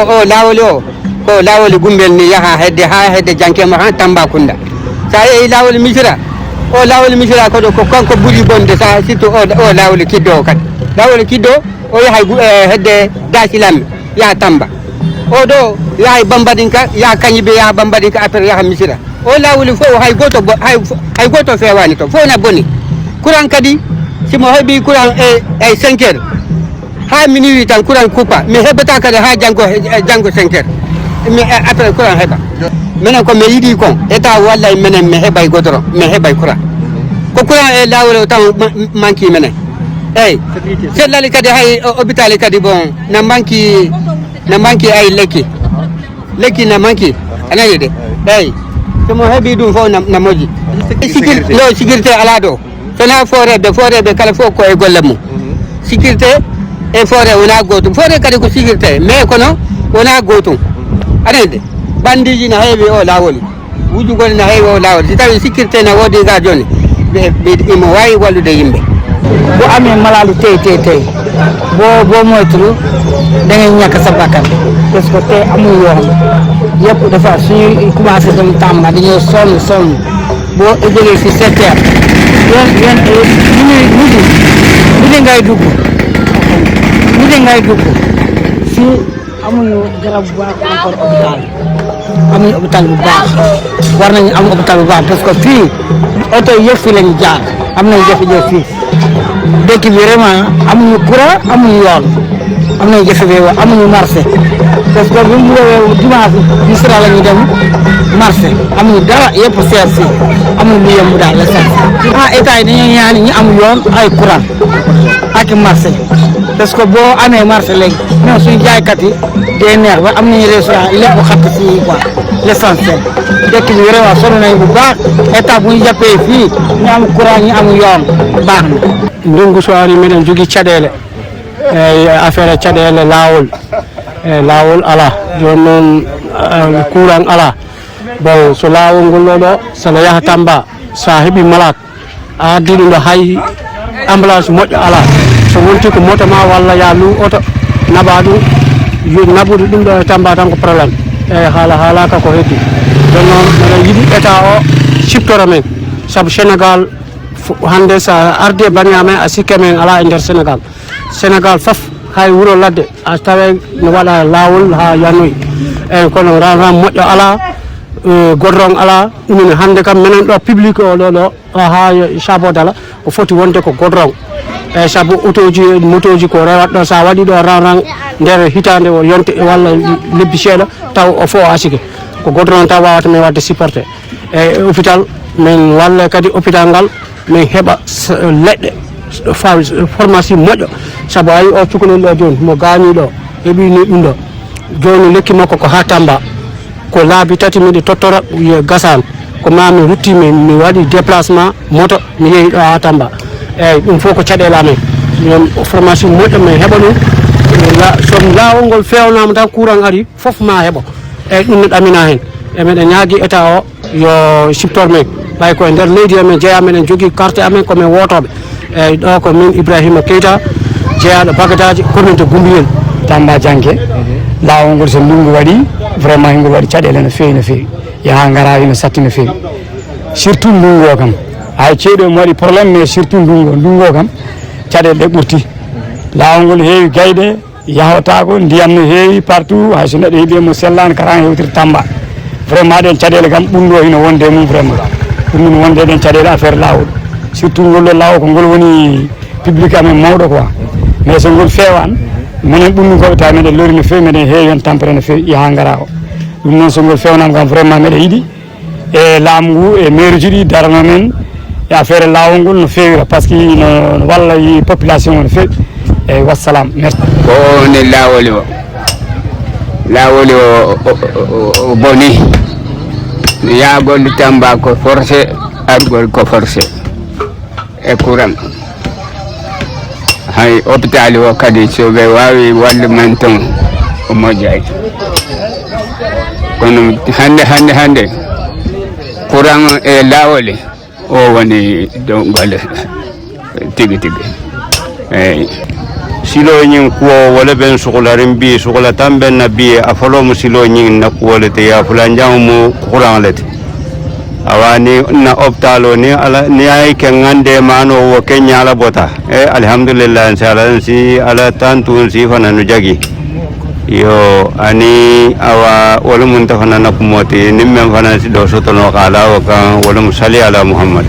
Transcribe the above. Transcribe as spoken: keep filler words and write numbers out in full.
O laawol o, ko laawol gumbel ni yaha hedde, haa hedde Jankeema haa Tambacounda. So a yehi laawol Misira, o laawol Misira ko ɗo, ko kanko ɓuri bonde, so a sittu o, o laawol Kiddo o kadi. Laawol Kiddo o yahay gu-, eh, hedde Dasilam, yaha Tamba. O ɗo yahay Bambadinka, yaha Kañibe, yaha Bambadinka, après yaha Misira. O laawol fof hay gooto bo-, hay, hay gooto feewaani toon, fof na boni. Courant kadi, si mo heɓi courant e, e cinq heures, haa minuit tan courant kuppa. Mi heɓataa kadi haa janngo, eh, janngo cinq heures. Mi, eh, après courant heɓa. Minen ko mi yiɗi kon, État wallay minen mi heɓay goudron, mi heɓay courant. Ko courant e laawol o tan ma-, manki minen. Eyi. Sellal kadi hay o-, hôpital kadi bon, na manki, na manki ay lekki. Lekki na manki. A nani de? Eyi. So mo heɓi ɗum fof na, na moƴƴi. Sécurité. Yo sécurité alaa ɗo. So na fooreeɓe, fooreeɓe kala fof ko e golle mum. Sécurité e foore wonaa gootum. Foore kadi ko sécurité, mais kono wonaa gootum. Aɗa anndi? Banndiiji na heewi o laawol. Wujugol na heewi o laawol. Si tawi sécurité na woodi ga jooni, ɓe, ɓe, imo waawi wallude yimɓe. Bu amee malaalu tey, tey, tey, boo, boo moytuwul, da ngay ñàkk sa bakkan. Parce que tey amul yoon. Yëpp dafa, suñuy commencé dem Tamba, dañoo sonn, sonn. Boo jógee fi sept heures, yoon, yoon, eh, ñu ngi, ñu ngi, ñu ngi ngay dugg, ñu ngi ngay dugg. Fii amuñu garab bu baax, encore hôpital. Amuñu hôpital bu baax. War nañu am hôpital bu baax, parce que fii oto yëpp fii lañu jaar. Am nañu jafe-jafe fii. Dëkk bi vraiment amuñu courant, amuñu yoon. Am nañu jafe-jafe, amuñu marché. Parce que bu ñu woowee dimanche, Misira la ñuy dem marché. Amuñu dara, yëpp seer fii. Amuñu lu yomb daal, l'essence. Ah, État yi dañuy ñaan ñu am yoon, ay courant ak marché. Parce que boo amee marché léegi, même suñu jaaykat yi, day neex ba am nañu restaurant, lépp xat si quoi, l'essentiel. Dëkk bi vraiment sonn nañu bu baax. État bu ñu jàppee fii, ñu am courant, ñu am yoon, baax na. Ndungu so ari, meɗen jogii caɗeele. Eyi, affaire caɗeele laawol. Eyi, laawol alaa. Jooni noon, eh, courant alaa. Bon, so laawol ngol ɗo, ɗo, so a yaha Tamba, so a heɓi malade, a addi ɗum ɗo, hay ambulance moƴƴo alaa. So wonti ko moto ma walla ya luw oto, naɓa ɗum, yo naɓude ɗum ɗo e Tamba tan ko problème. Eyi, haala haalaaka ko heddi. Jooni noon, meɗen yiɗi État o siftora men. Sabu Sénégal, fo-, hannde so a ardi e bannge amen, a sikke men alaa e nder Sénégal. Sénégal fof, hay wuro ladde, a taway no waɗa laawol haa yanoyi. Eyi, kono ran ran moƴƴo alaa, eh, goudron alaa. Ɗum ene hannde kam, menen ɗo public o ɗo, ɗo, haa yo Sabo Dala, o foti wonde ko goudron. Eyi, sabu otooji, motooji ko rewata ɗo, so a waɗi ɗo ran ran nder hitaande o yonte walla lebbi seeɗa, taw o fof o asike. Ko goudron taw wawata men waɗde supporté. Eyi, hôpital, men walle kadi hôpital ngal, men heɓa s-, leɗɗe, fa-, pharmacie moƴƴo. Sabu a yii o cukalel ɗo jooni, mo gaañi ɗo, heɓi ni ɗum ɗo. Jooni lekki makko ko haa Tamba. Ko laabi tati miɗo tottora, wiye gasaan. Ko ma mi rutti, mi, mi waɗi déplacement moto, mi yehi ɗo haa Tamba. Eyi, ɗum fof ko caɗeele amen. Yon pharmacie moƴƴo, men heɓa ɗum. La-, so laawol ngol feewnaama tan, courant ari, fof ma heɓo. Eyi, ɗum ne ɗamina heen. E meɗen ñaagi État o, yo siftor men. Ɓay ko e nder leydi amen jeyaa, meɗen jogii carte amen, ko men wootooɓe. Eyi, ɗo ko min Ibrahima Keita, jeyaaɗo Bagadaaji, commune de Gumbuyel. Tamba Janke, laawol ngol so ndunngu waɗi, vraiment hingol waɗi caɗeele no feewi, no feewi. Yaha ngara ina satti no feewi. Surtout ndunngu o kam. Hay ceeɗu mo waɗi problème, mais surtout ndunngu o. Ndunngu o kam, caɗeele ɗe ɓurti. Laawol ngol heewi gayɗe, yahotaako, ndiyam no heewi partout, hay so neɗɗo heɓi mo sellaani, kara hewtir Tamba. Vraiment, ɗen caɗeele kam, ɓurno hino wonde e mum vraiment. Ɗum min wonde ɗen caɗeele affaire laawol. Surtout ngol ɗo laawol, ko ngol woni public amen mawɗo quoi. Mais so ngol feewaan, minen ɓurnukoɓe tawa meɗen lori no feewi, meɗen heewi heen tampere no feewi, yaha ngara o. Ɗum noon, so ngol feewnaama kam, vraiment, meɗen yiɗi e laamu ngu, e mairie ji ɗi darano men e affaire laawol ngol no feewira, parce que no, no walla yi population o no feewi. Eyi, wassalam, merci. Ko woni laawol o? Laawol o, o, o, o, o boni. Yahgol Tamba ko forcé, argol ko forcé. E courant. Hay hôpital o kadi, so ɓe waawi wallu men toon, o moƴƴay. Kono hannde, hannde, hannde, courant e laawol, o woni dow golle tigi tigi. Eyi. Siloo ñiŋ kuwo, wo le be n suxulariŋ bii, suxula taŋ be n na bii, a foloo mu siloo ñiŋ na kuwo le ti, a fulanjaŋo mu kuraŋo le ti. Awa, niŋ n na opitaaloo, niŋ Alla, niŋ a ye ke ŋa n deemaanoo, wo ke ñaa la bota. E, alihamdulillahi, n si Alla, n si Alla tantu, n si fananu jagi. Iyoo, aniŋ, awa, wo le mu nte fanaa na kumoo ti, niŋ meŋ fanaa si doo soto noo, ka a laa wo kaŋ, wo le mu sali ala Muhammad.